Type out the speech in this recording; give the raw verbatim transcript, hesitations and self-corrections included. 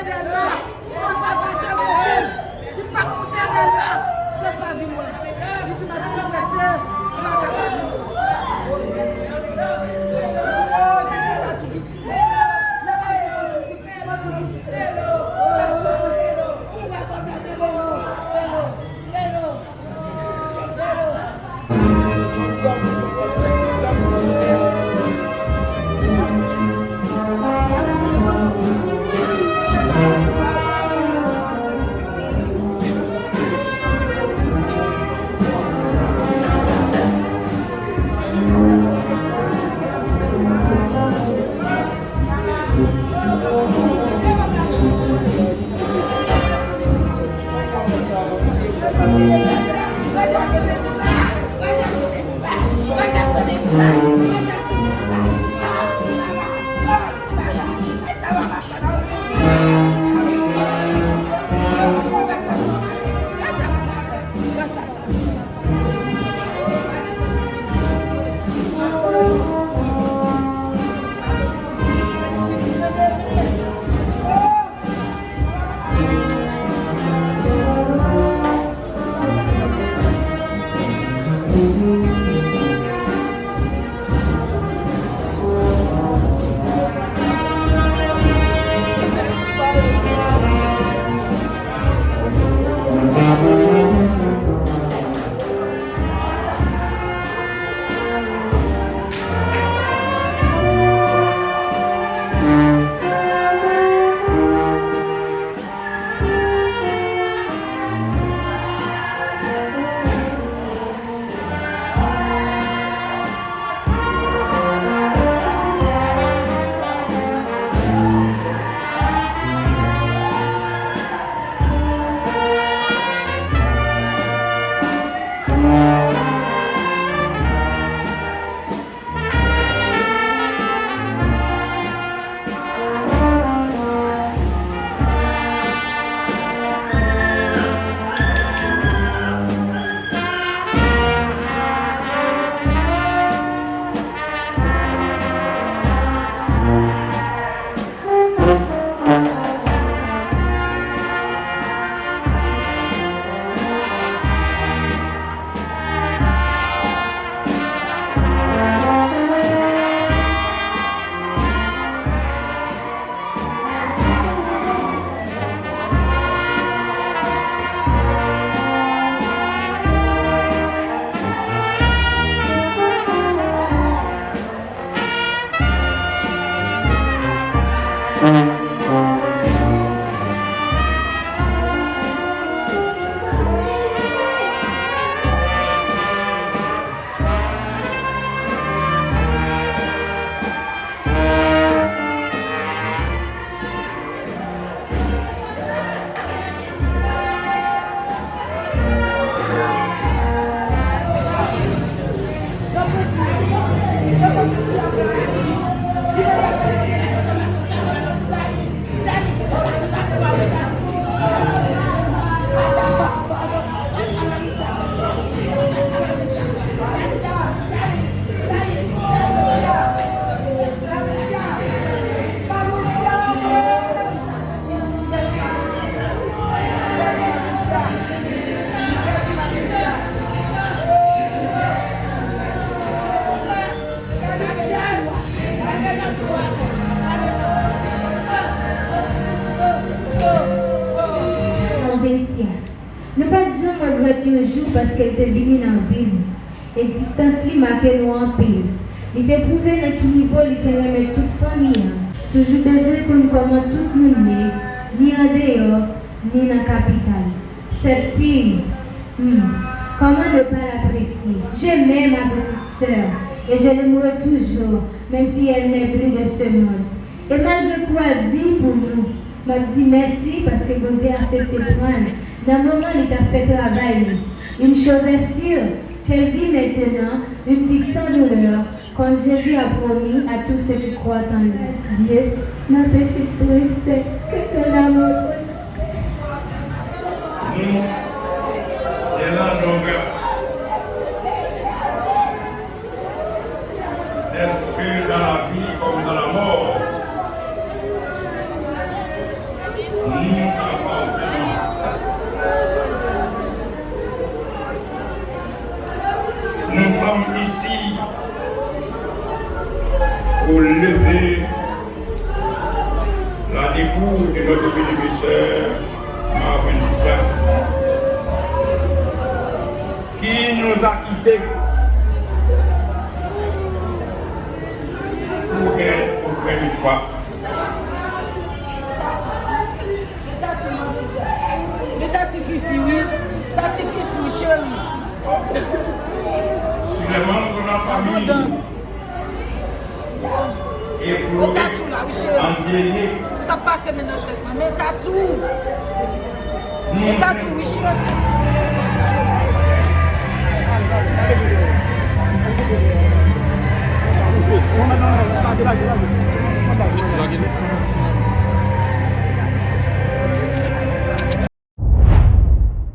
Dèlma, si l pa pase, kote l? Li pa koute Dèlma, si l pa vin wè. Li di, "Madanm, mwen prese, m pa ka pa vin wè." Oh, ki se sa, tou piti. Lè mwen di, "Melo, tou piti." Melo, melo, melo. Ou wè pwoblèm nan, melo, melo, melo. Konvensyon. Nou pa t janm regrèt yon jou paske l te vini nan vi nou. Egzistans li make nou anpil. Li te pwouve nan ki nivo li te renmen tout fanmi an. Toujou bezwen konn kòman tout moun ye, ni andeyò, ni nan kapital. Cette fille, hmm, comment ne pas l'apprécier? J'aimais ma petite sœur et je l'aimerai toujours, même si elle n'est plus de ce monde. E malgre kou a di pou nou, m ap di mèsi paske Bondye aksepte pran l nan moman li t ap fè travay li. Une chose est sûre, qu'elle vit maintenant une vie sans douleur, comme Jésus a promis à tous ceux qui croient en lui. Dieu, ma petite princesse, que ton âme repose en paix. Nou te nan yon gras. Est-ce que dans la vie comme dans la mort, Nous sommes ici pour lever la dépouille de notre bénéficiaire Marvencia, qui nous a quittés pour être auprès de toi. Men tati Fifi wi. Tati Fifi cheri. Sur les membres de la famille. Abondans. Et pour tati la wi cheri. Endeuillés. Ou t ap pase men nan tèt mwen. Men tati. Men tati wi cheri.